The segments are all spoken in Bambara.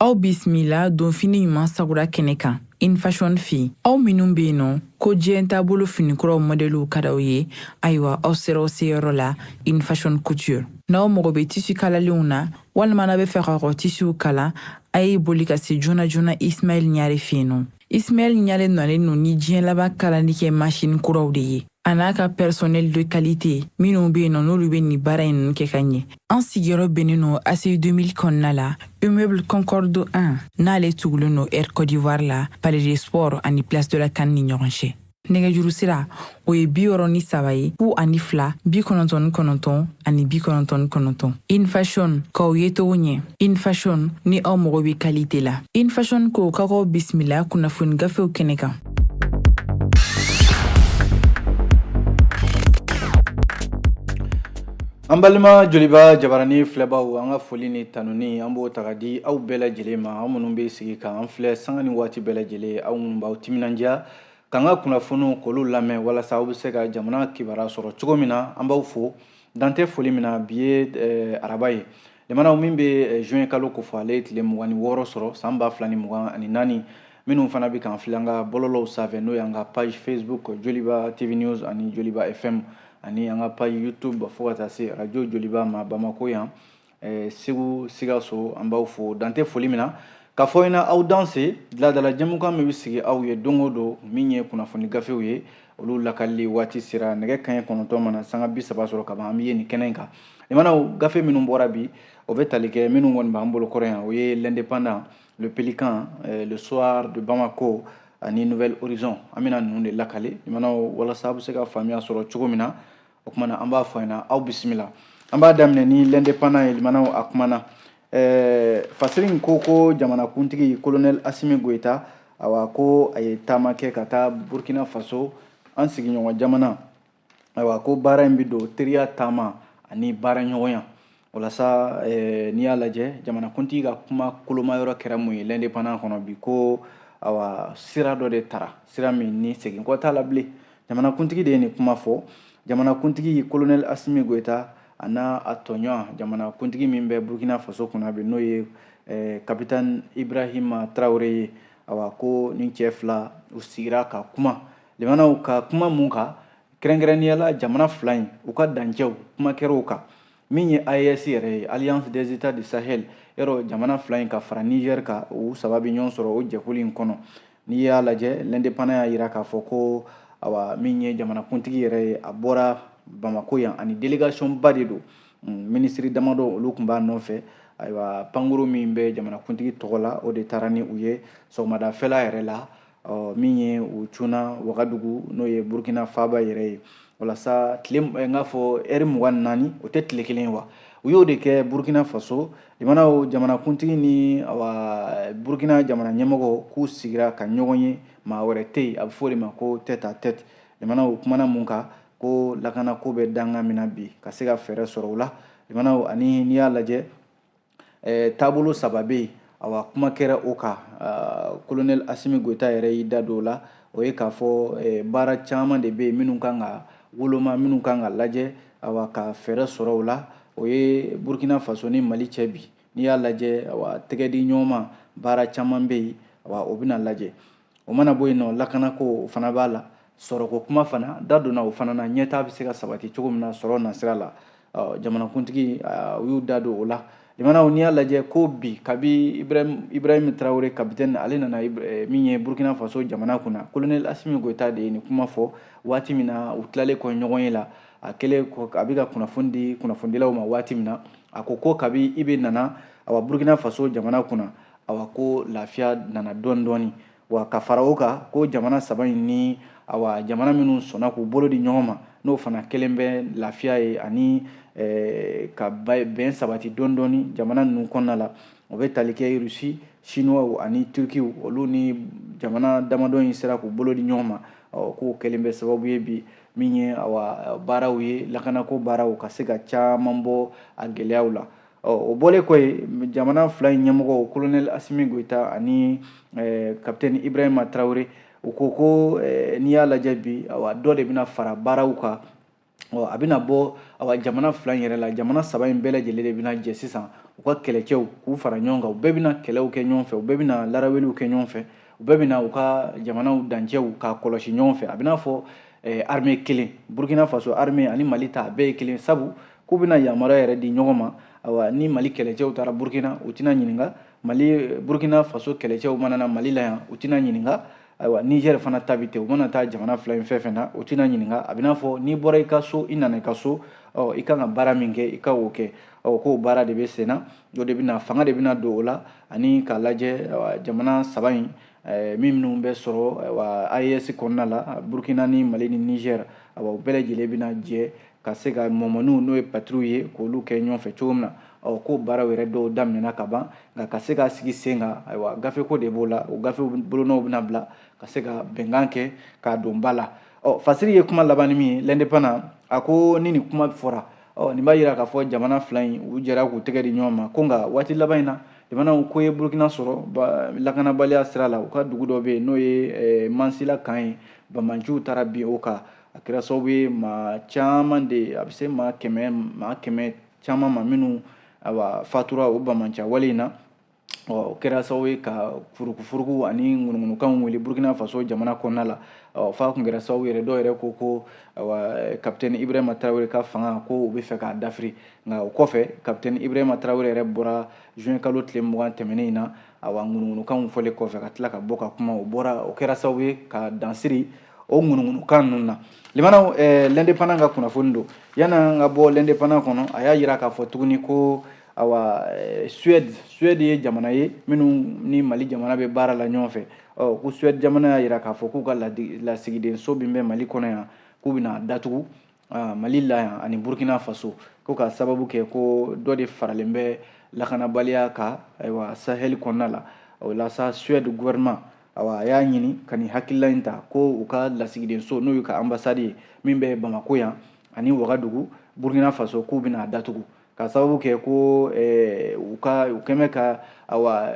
Aw bisimila donfini ɲuman sagura kɛnɛ kan In Fashion fɛ yen. Aw minnu bɛ yen nɔ ko diɲɛ taabolo finikuraw mɔdɛliw ka d'aw ye, ayiwa aw sera aw seyɔrɔ la In Fashion Couture. N'aw mago bɛ tisi kalalenw na walima n'aw bɛ fɛ k'aw ka tisiw kala, a ye boli ka se joona joona Ismaɛl Ɲare fɛ yen nɔ. Ismaɛl Ɲare nalen don ni diɲɛ laban kalali kɛ masini kuraw de ye, a n'a ka personnel de qualité minnu bɛ yen nɔ n'olu bɛ nin baara in ninnu kɛ ka ɲɛ. An sigiyɔrɔ bɛnnen don ACI 2000 kɔnɔna la, immeuble Concorde 1, n'ale tugulen don Air Côte d'Ivoire la, Palais des Sports ani Place de la CAN ni ɲɔgɔn cɛ. Nɛgɛjuru sira o ye 63 ye 02 99 ani 99. In Fashion, k'aw ye cogo ɲɛ. In Fashion, ni aw mago bɛ qualité la. In Fashion ko k'aw bisimila kunnafoni gafew kɛnɛ kan. An balima Joliba jabarani filɛbaw, an ka foli ni tanuni an b'o ta ka di aw bɛɛ lajɛlen ma, aw minnu bɛ sigi k'an filɛ sanga ni waati bɛɛ lajɛlen, aw minnu b'aw timinandiya k'an ka kunnafoniw k'olu lamɛn walasa aw bɛ se ka jamana kibaruya sɔrɔ cogo min na. An b'aw fo dan tɛ foli min na. Bi ye araba ye, limanaw, min bɛ juin kalo kofɔ, ale ye tile 26 sɔrɔ san 2024. Minnu fana bɛ k'an filɛ an ka bɔlɔlɔw sanfɛ, n'o y'an ka page Facebook Joliba TV News ani Joliba FM ani an ka page YouTube, fo ka taa se radio Joliba ma Bamako yan, Segu, Sikaso, an b'aw fo dan tɛ foli min na. K'a fɔ ɲɛna aw danse laadala jɛmukan min bɛ sigi aw ye don o don, min ye kunnafoni gafew ye, olu lakalili waati sera. Nɛgɛ kanɲɛ 9 mana sanga 30 sɔrɔ kaban, an bɛ ye nin kɛnɛ in kan. Limanaw, gafe minnu bɔra bi, o bɛ tali kɛ minnu kɔni b'an bolo kɔrɔ yan, o ye L'Indépendant, Le Pélican, Le Soir de Bamako ani Nouvel Horizon. An bɛna ninnu de lakale, limanaw, walasa aw bɛ se ka faamuya sɔrɔ cogo min na. O tuma na, an b'a fɔ ɲɛna aw bisimila. An b'a daminɛ ni L'Indépendant ye. Limanaw, a kumana fasiri in ko ko jamanakuntigi colonel Asimi Goyita, awa, ko a ye taama kɛ ka taa Burkina Faso, an sigiɲɔgɔn jamana. Ayiwa, ko baara in bɛ don teriya taama ani baara ɲɔgɔnya. Walasa n'i y'a lajɛ, jamanakuntigi ka kuma koloma yɔrɔ kɛra mun ye L'Indépendant kɔnɔ bi? Ko awa, sira dɔ de tara, sira min ni segin kɔ t'a la bilen. Jamanakuntigi de ye nin kuma fɔ. Jamanakuntigi colonel Asimi Goyita a n'a a tɔɲɔgɔn jamanakuntigi min bɛ Burkina Faso kunna bi, n'o ye capitaine Ibrahima Traoré ye, awa, ko nin cɛ fila u sigira ka kuma. Limanaw, ka kuma mun kan? Kɛrɛnkɛrɛnnenya la, jamana fila in u ka dancɛw, kuma kɛra o kan. Min ye AES yɛrɛ ye, Alliance des États du Sahel, yɔrɔ jamana fila in ka fara Niger kan, u saba bɛ ɲɔgɔn sɔrɔ o jɛkulu in kɔnɔ. N'i y'a lajɛ, L'Indépendant y'a jira k'a fɔ ko awa, min ye jamanakuntigi yɛrɛ ye, a bɔra Bamako yan ani délégation ba de don, minisiri damadɔ olu tun b'a nɔfɛ. Ayiwa, pankuru min bɛ jamanakuntigi tɔgɔ la, o de taara ni u ye sɔgɔmadafɛla yɛrɛ la, min ye u cunna Wagadugu, n'o ye Burukina faaba yɛrɛ ye. Walasa tile n k'a fɔ ɛri 24, o tɛ tile kelen ye wa, u y'o de kɛ Burukina Faso. Limanaw, jamanakuntigi ni awa Burukina jamana ɲɛmɔgɔ k'u sigira ka ɲɔgɔn ye, maa wɛrɛ tɛ yen, a bɛ fɔ o de ma ko tête à tête. Limanaw, kumana mun kan? Ko lakanako bɛ danga min na bi, ka se ka fɛɛrɛ sɔrɔ o la. Limanaw, ani n'i y'a lajɛ, taabolo saba bɛ yen. Awa, kuma kɛra o kan. Colonel Asimi Goyita yɛrɛ y'i da don o la. O ye k'a fɔ baara caman de bɛ yen minnu kan ka woloma, minnu kan ka lajɛ, awa, ka fɛɛrɛ sɔrɔ o la. O ye Burkina Faso ni Mali cɛ bi. N'i y'a lajɛ, awa, tɛgɛ di ɲɔgɔn ma baara caman bɛ yen, awa, o bɛna lajɛ. O mana bɔ yen nɔ, lakanako o fana b'a la. Sɔrɔko kuma fana da donna o fana na, ɲɛtaa bɛ se ka sabati cogo min na sɔrɔ nasira la, jamanakuntigi u y'u da don o la. Limanaw, n'i y'a lajɛ ko bi, kabi Ibrahim Traoré capitaine ale nana min ye Burkina Faso jamana kunna, colonel Asimi Goyita de ye nin kuma fɔ waati min na u tilalen kɔ ɲɔgɔn ye la. A kɛlen a bɛ ka kunnafoni di kunnafonidilaw ma waati min na, a ko ko kabi IB nana, awa, Burkina Faso jamana kunna, awa, ko lafiya nana dɔɔni dɔɔni. Wa ka fara o kan, ko jamana saba in ni awa jamana minnu sɔnna k'u bolo di ɲɔgɔn ma, n'o fana kelen bɛ lafiya ye ani ka bɛn sabati dɔɔni dɔɔni jamana ninnu kɔnɔna la, o bɛ tali kɛ Russie, Chinois ani Turkiw. Olu ni jamana damadɔ in sera k'u bolo di ɲɔgɔn ma, k'o kelen bɛ sababu ye bi min ye awa baaraw ye, lakanako baaraw ka se ka caman bɔ a gɛlɛyaw la. O bɔlen kɔ yen, jamana fila in ɲɛmɔgɔw, colonel Asimi Goyita ani capitaine Ibrahima Traoré, u ko ko n'i y'a lajɛ bi, awa, dɔ de bɛna fara baaraw kan. Ɔ, a bɛna bɔ, awa, jamana fila in yɛrɛ la, jamana saba in bɛɛ lajɛlen de bɛna jɛ sisan u ka kɛlɛcɛw k'u fara ɲɔgɔn kan. U bɛɛ bɛna kɛlɛw kɛ ɲɔgɔn fɛ, u bɛɛ bɛna laraweliw kɛ ɲɔgɔn fɛ, u bɛɛ bɛna u ka jamanaw dancɛw k'a kɔlɔsi ɲɔgɔn fɛ. A bɛna fɔ armée kelen, Burkina Faso armée ani Mali ta, a bɛɛ ye kelen, sabu k'u bɛna yamaruya yɛrɛ di ɲɔgɔn ma. Awa, ni Mali kɛlɛcɛw taara Burkina, u tɛna ɲininka. Mali, Burkina Faso kɛlɛcɛw mana na Mali la yan, u tɛna ɲininka. Ayiwa, Niger fana ta bi ten, u mana taa jamana fila in fɛn fɛn na, u tɛna ɲininka. A bɛna fɔ n'i bɔra i ka so, i nana i ka so, ɔ, i kan ka baara min kɛ, i ka o kɛ. Ɔ, k'o baara de bɛ sen na, o de bɛna fanga de bɛna don o la, ani k'a lajɛ jamana saba in minnu bɛ sɔrɔ, ayiwa, AES kɔnɔna la, Burkina ni Mali ni Niger, awa, u bɛɛ lajɛlen bɛna jɛ ka se ka mɔmɔniw, n'o ye patrouille ye, k'olu kɛ ɲɔgɔn fɛ cogo min na. Ɔ, k'o baaraw yɛrɛ dɔw daminɛna ka ban, nka ka se ka sigi sen kan, ayiwa, gafeko de b'o la. O gafe bolonɔw bɛna bila ka se ka bɛnkan kɛ k'a don ba la. Ɔ, Fasiri ye kuma laban ni min ye L'Indépendant, a ko ni nin kuma fɔra, ɔ, nin b'a yira k'a fɔ jamana fila in, u jɛra k'u tɛgɛ di ɲɔgɔn ma. Ko nka waati laban in na, jamanaw ko ye Burukina sɔrɔ lakanabaliya sira la, u ka dugu dɔ bɛ yen, n'o ye Mansila kan ye, banbaanciw taara bin o kan. A kɛra sababu ye maa caman de, a bɛ se maa 100, maa 100 caman ma minnu, awa, fatura o banbaanci wale in na. Ɔ, o kɛra sababu ye ka furukufuruku ani ŋunuŋunukanw wuli Burukina Faso jamana kɔnɔna la. Ɔ, f'a kun kɛra sababu yɛrɛ, dɔw yɛrɛ ko ko, awa, capitaine Ibrahima Traoré ka fanga, ko u bɛ fɛ k'a dafiri. Nka o kɔfɛ, capitaine Ibrahima Traoré yɛrɛ bɔra juin kalo tile 20 tɛmɛnen in na, awa, ŋunuŋunukanw fɔlen kɔfɛ, ka tila ka bɔ ka kuma. O bɔra, o kɛra sababu ye ka dansiri o ŋunuŋunukan ninnu na. Limanaw, L'Indépendant ka kunnafoni don. Yanni an ka bɔ L'Indépendant kɔnɔ, a y'a yira k'a fɔ tuguni ko, awa, Suède ye jamana ye minnu ni Mali jamana bɛ baara la ɲɔgɔn fɛ. Ɔ, ko Suède jamana y'a yira k'a fɔ k'u ka lasigidenso min bɛ Mali kɔnɔ yan, k'u bɛna datugu Mali la yan ani Burkina Faso, ko ka sababu kɛ ko dɔ de faralen bɛ lakanabaliya kan, ayiwa, Sahel kɔnɔna la. O la sa, Suède gouvernement, awa, a y'a ɲini ka nin hakilila in ta ko u ka lasigidenso, n'o y'u ka ambassade ye min bɛ Bamako yan ani Wagadugu, Burkina Faso, k'u bɛna datugu ka sababu kɛ ko u ka u kɛn bɛ ka, awa,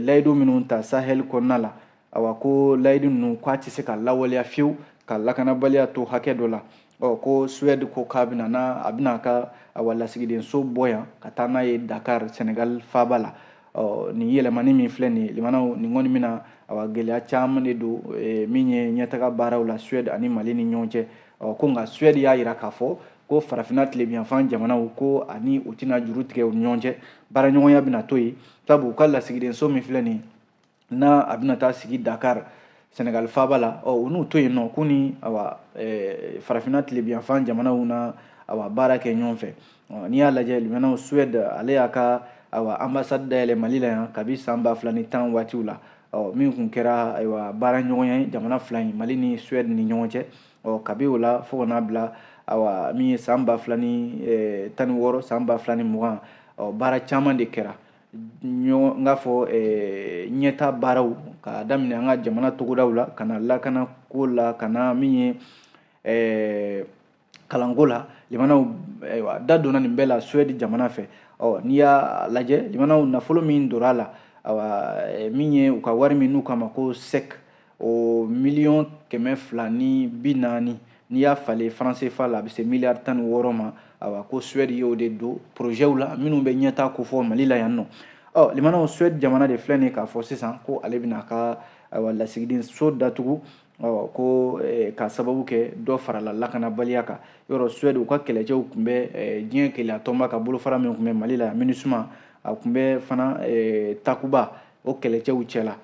layidu minnu ta Sahel kɔnɔna la, awa, ko layidu ninnu, k'a tɛ se ka lawaleya fiyewu ka lakanabaliya to hakɛ dɔ la. Ɔ, ko Suède ko k'a bɛna n'a a bɛna a ka, awa, lasigidenso bɔ yan ka taa n'a ye Dakar, Senegal faaba la. Ɔ, nin yɛlɛmani min filɛ nin ye, limanaw, nin kɔni bɛna, awa, gɛlɛya caman de don min ye ɲɛtaga baaraw la Suède ani Mali ni ɲɔgɔn cɛ. Ɔ, ko nka Suède y'a yira k'a fɔ ko farafinna tilebinyanfan jamanaw, ko ani u tɛna juru tigɛ u ni ɲɔgɔn cɛ, baaraɲɔgɔnya bɛna to yen, sabu u ka lasigidenso min filɛ nin ye, n'a a bɛna taa sigi Dakar, Senegal faaba la, ɔ, u n'u to yen nɔ, k'u ni, awa, farafinna tilebinyanfan jamanaw na, awa, baara kɛ ɲɔgɔn fɛ. N'i y'a lajɛ, limanaw, Suède ale y'a ka, awa, ambassade dayɛlɛ Mali la yan kabi san 2010 waatiw la. Ɔ, min kun kɛra, ayiwa, baara ɲɔgɔnya ye jamana fila in, Mali ni Suède ni ɲɔgɔn cɛ. Ɔ, kabi o la fo ka n'a bila, awa, min ye san 2016, san 2020, ɔ, baara caman de kɛra ɲɔgɔn, n k'a fɔ ɲɛta baaraw, k'a daminɛ an ka jamana togodaw la, ka na lakana ko la, ka na min ye kalanko la. Limanaw, ayiwa, da donna nin bɛɛ la Suède jamana fɛ. Ɔ, n'i y'a lajɛ, limanaw, nafolo min donna a la, awa, min ye u ka wari min n'u k'a ma ko SEK, o miliyɔn 240, n'i y'a falen franc CFA la, a bɛ se miliyari 16 ma. Awa, ko Suède y'o de don projet la minnu bɛ ɲɛta ko fɔ Mali la yan nɔ. Ɔ, limanaw, Suède jamana de filɛ nin ye k'a fɔ sisan ko ale bɛna a ka, ayiwa, lasigidenso datugu. Ɔ, ko ka sababu kɛ dɔ farala lakanabaliya kan. Yɔrɔ Suède, u ka kɛlɛcɛw tun bɛ diɲɛ kelenya tɔnba ka bolofara min tun bɛ Mali la, MINUSMA, a tun bɛ fana Takuba o kɛlɛcɛw cɛ la,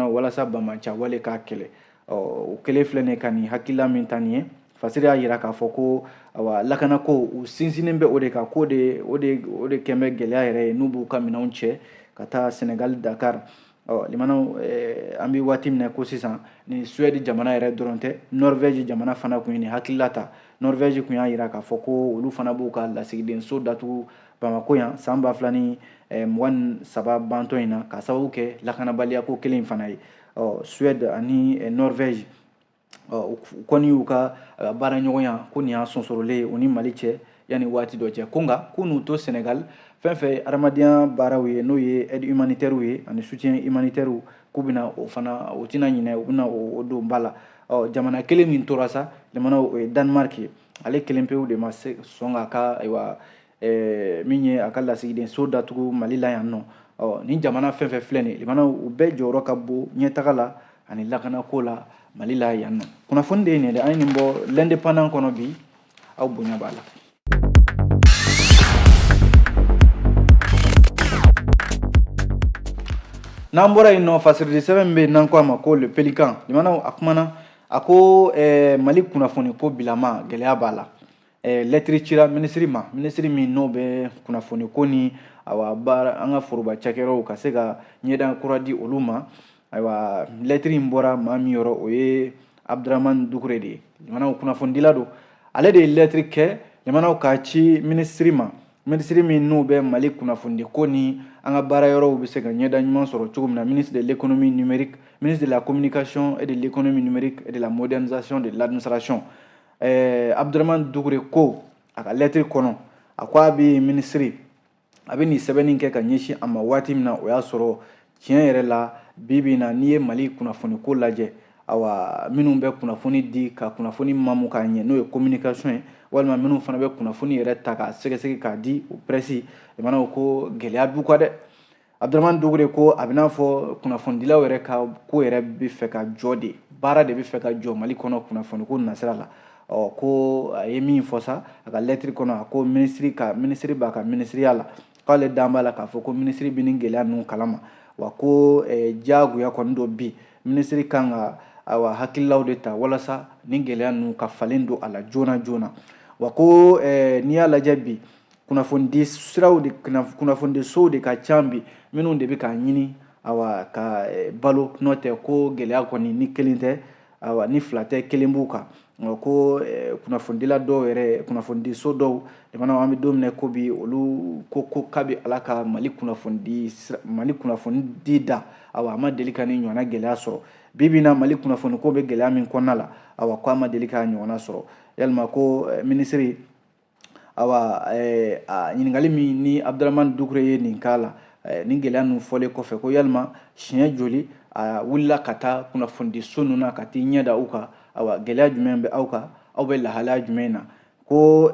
walasa banbaanci wale k'a kɛlɛ. Ɔ, o kɛlen filɛ nin ye ka nin hakilila min ta nin ye, Fasiri y'a yira k'a fɔ ko, awa, lakanako, u sinsinnen bɛ o de kan, k'o de o de o de kɛn bɛ gɛlɛya yɛrɛ ye n'u b'u ka minɛnw cɛ ka taa Senegal, Dakar. Ɔ, limanaw, an bɛ waati min na ko sisan, ni Suède jamana yɛrɛ dɔrɔn tɛ, Norvège jamana fana kun ye nin hakilila ta. Norvège kun y'a yira k'a fɔ ko olu fana b'u ka lasigidenso datugu Bamako yan san 2023 bantɔ in na, ka sababu kɛ lakanabaliya ko kelen in fana ye. Ɔ, Suède ani Norvège, ɔ, u kɔni y'u ka baara ɲɔgɔnya ko nin y'a sonsorolen ye u ni Mali cɛ yanni waati dɔ cɛ. Ko nka k'u n'u to Sénégal, fɛn fɛn adamadenya baaraw ye, n'o ye aide humanitaire ye ani soutien humanitaire, k'u bɛna o fana, o tɛna ɲinɛ, u bɛna o don ba la. Ɔ, jamana kelen min tora sa, jamana, o ye Danemark ye. Ale kelen pewu de ma se sɔn k'a ka, ayiwa, min ye a ka lasigidenso datugu Mali la yan nɔ. Ɔ, ni jamana fɛn fɛn filɛ nin, limanaw, u bɛɛ jɔyɔrɔ ka bon ɲɛtaga la ani lakanako la Mali la yan nɔ. Kunnafoni de ye nin ye dɛ. An ye nin bɔ L'Indépendant kɔnɔ bi. Aw bonya b'a la. N'an bɔra yen nɔ, fasirili sɛbɛn min bɛ yen n'an ko a ma ko Le Pélican, limanaw, a kumana, a ko Mali kunnafoni ko bilama, gɛlɛya b'a la. Lɛtiri cira minisiri ma, minisiri min n'o bɛ kunnafoni ko ni, awa, baara an ka foroba cakɛyɔrɔw ka se ka ɲɛda kura di olu ma. Ayiwa, lɛtiri in bɔra maa min yɔrɔ, o ye Abdramane Dukure de ye. Limanaw, kunnafonidila don. Ale de ye lɛtiri kɛ, limanaw, k'a ci minisiri ma, minisiri min n'o bɛ Mali kunnafonidi ko ni an ka baara yɔrɔw bɛ se ka ɲɛda ɲuman sɔrɔ cogo min na, ministre de l'économie numérique, ministre de la communication et de l'économie numérique et de la modernisation de l'administration. Abdramane Dukure ko a ka lɛtiri kɔnɔ, a ko a bɛ minisiri, a bɛ nin sɛbɛnni kɛ ka ɲɛsin a ma waati min na, o y'a sɔrɔ tiɲɛ yɛrɛ la, bi bi in na, n'i ye Mali kunnafoni ko lajɛ, awa, minnu bɛ kunnafoni di ka kunnafoni mamu k'a ɲɛ, n'o ye communication ye, walima minnu fana bɛ kunnafoni yɛrɛ ta k'a sɛgɛsɛgɛ k'a di, o presse, limanaw, ko gɛlɛya b'u kan dɛ. Abdramane Dukure ko a bɛ n'a fɔ kunnafonidilaw yɛrɛ ka ko yɛrɛ bɛ fɛ ka jɔ de, baara de bɛ fɛ ka jɔ Mali kɔnɔ kunnafoniko nasira la. Ɔ, ko a ye min fɔ sa a ka lɛtiri kɔnɔ, a ko minisiri ka minisiri b'a ka minisiriya la, k'ale dan b'a la k'a fɔ ko minisiri bɛ nin gɛlɛya ninnu kalama, wa ko diyagoya kɔni don bi, minisiri kan ka, ayiwa, hakililaw de ta walasa nin gɛlɛya ninnu ka falen don a la joona joona. Wa ko n'i y'a lajɛ bi, kunnafonidi siraw de, kunnafonidi sow de ka ca bi minnu de bɛ k'a ɲini, awa, ka balo. N'o tɛ ko gɛlɛya kɔni, ni kelen tɛ, awa, ni fila tɛ, kelen b'u kan. Ko kunnafonidila dɔw yɛrɛ, kunnafonidiso dɔw, jamana, an bɛ don min na ko bi, olu ko kabi Ala ka Mali kunnafonidi, Mali kunnafonidi da, awa, a ma deli ka ni ɲɔgɔnna gɛlɛya sɔrɔ. Bi bi in na, Mali kunnafoni ko bɛ gɛlɛya min kɔnɔna la, awa, ko a ma deli ka ɲɔgɔnna sɔrɔ. Yalima ko minisiri, awa, a ɲininkali min ni Abdramane Dukure ye nin k'a la, nin gɛlɛya ninnu fɔlen kɔfɛ, ko yalima siɲɛ joli a wulila ka taa kunnafonidiso ninnu na ka t'i ɲɛ da u kan? Awa, gɛlɛya jumɛn bɛ aw kan? Aw bɛ lahalaya jumɛn na? Ko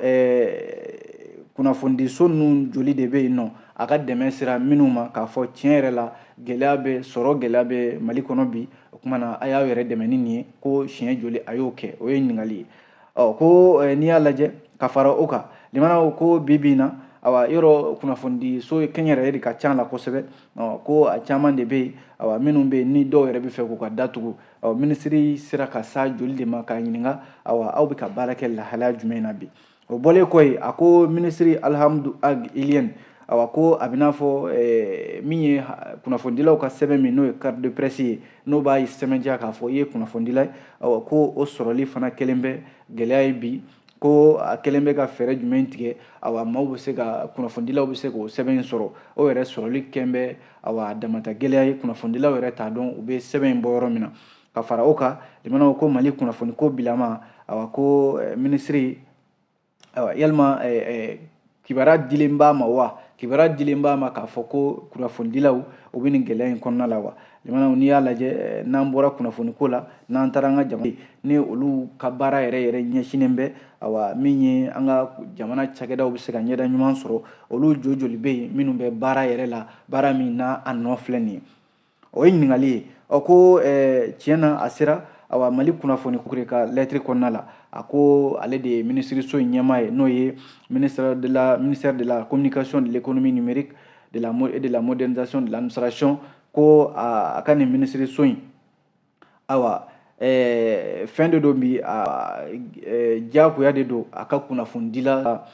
kunnafonidiso ninnu joli de bɛ yen nɔ a ka dɛmɛ sera minnu ma, k'a fɔ tiɲɛ yɛrɛ la, gɛlɛya bɛ sɔrɔ, gɛlɛya bɛ Mali kɔnɔ bi, o tuma na a y'aw yɛrɛ dɛmɛ ni nin ye? Ko siɲɛ joli a y'o kɛ? O ye ɲininkali ye. Ɔ, ko n'i y'a lajɛ ka fara o kan, limanaw, ko bi bi in na, awa, yɔrɔ kunnafonidiso kɛnyɛrɛye de ka ca la kosɛbɛ. Ɔ, ko a caman de bɛ yen, awa, minnu bɛ yen ni dɔw yɛrɛ bɛ fɛ k'u ka datugu. Ɔ, minisiri sera ka sa joli de ma k'a ɲininka, awa, aw bɛ ka baara kɛ lahalaya jumɛn na bi? O bɔlen kɔ yen, a ko minisiri Alhamdu Ag Iliyɛn, awa, ko a bɛ n'a fɔ min ye kunnafonidilaw ka sɛbɛn min n'o ye carte de presse ye, n'o b'a sɛbɛntiya k'a fɔ i ye kunnafonidila ye, awa, ko o sɔrɔli fana kɛlen bɛ gɛlɛya ye bi. Ko a kɛlen bɛ ka fɛɛrɛ jumɛn tigɛ, awa, maaw bɛ se ka, kunnafonidilaw bɛ se k'o sɛbɛn in sɔrɔ? O yɛrɛ sɔrɔli kɛlen bɛ, awa, damata gɛlɛya ye. Kunnafonidilaw yɛrɛ t'a dɔn u bɛ sɛbɛn in bɔ yɔrɔ min na. Ka fara o kan, limanaw, ko Mali kunnafoni ko bilama, awa, ko minisiri, ayiwa, yalima kibaruya dilen b'a ma wa? Kibaruya dilen b'a ma k'a fɔ ko kunnafonidilaw u bɛ nin gɛlɛya in kɔnɔna la wa? Limanaw, n'i y'a lajɛ, n'an bɔra kunnafoni ko la, n'an taara an ka jamana ni olu ka baara yɛrɛ yɛrɛ ɲɛsinnen bɛ, awa, min ye an ka jamana cakɛdaw bɛ se ka ɲɛda ɲuman sɔrɔ, olu joli bɛ yen minnu bɛ baara yɛrɛ la, baara min n'a a nɔ filɛ nin ye? O ye ɲininkali ye. Ɔ, ko tiɲɛ na, a sera, awa, Mali kunnafoni kure ka lɛtiri kɔnɔna la, a ko ale de ye minisiriso in ɲɛmaa ye, n'o ye ministère de la communication, de l'économie numérique de la et de la modernisation de l'administration. Ko a ka nin minisiriso in, awa, fɛn de don bi, diyagoya de don a ka kunnafonidila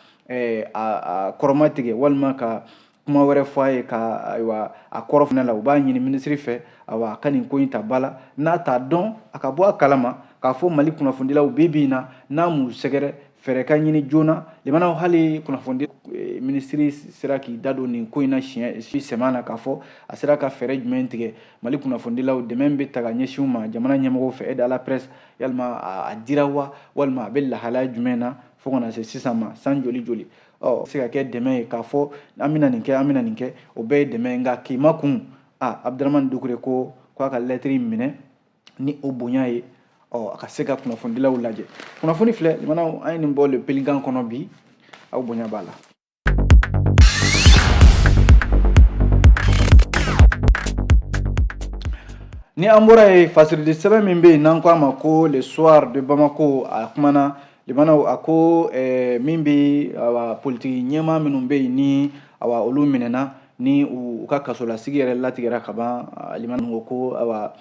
a kɔrɔma tigɛ walima ka kuma wɛrɛ fɔ a ye ka, ayiwa, a kɔrɔ fana la. U b'a ɲini minisiri fɛ, awa, a ka nin ko in ta ba la, n'a t'a dɔn, a ka bɔ a kalama k'a fɔ Mali kunnafonidilaw bi bi in na, n'a m'u sɛgɛrɛ, fɛɛrɛ ka ɲini joona. Limanaw, hali kunnafonidi minisiri sera k'i da don nin ko in na siɲɛ sɛmɛ na k'a fɔ a sera ka fɛɛrɛ jumɛn tigɛ Mali kunnafonidilaw, dɛmɛ bɛ ta ka ɲɛsin u ma jamana ɲɛmɔgɔw fɛ, aide à la presse, yalima a dira wa, walima a bɛ lahalaya jumɛn na fo ka na se sisan ma, san joli joli? Ɔ, se ka kɛ dɛmɛ ye k'a fɔ an bɛna nin kɛ, an bɛna nin kɛ, o bɛɛ ye dɛmɛ ye, nka k'i ma kun a Abdramane Dukure ko k'a ka lɛtiri minɛ ni o bonya ye. Ɔ, a ka se ka kunnafonidilaw lajɛ. Kunnafoni filɛ, limanaw, an ye nin bɔ Le Pelikan kɔnɔ bi, aw bonya b'a la. Ni an bɔra yen, fasiridi sɛbɛn min bɛ yen n'an ko a ma ko Le Soir de Bamako, a kumana, limanaw, a ko min bɛ, awa, politiki ɲɛmaa minnu bɛ yen ni, awa, olu minɛna ni u ka kasolasigi yɛrɛ latigɛra ka ban, limanaw ko, awa.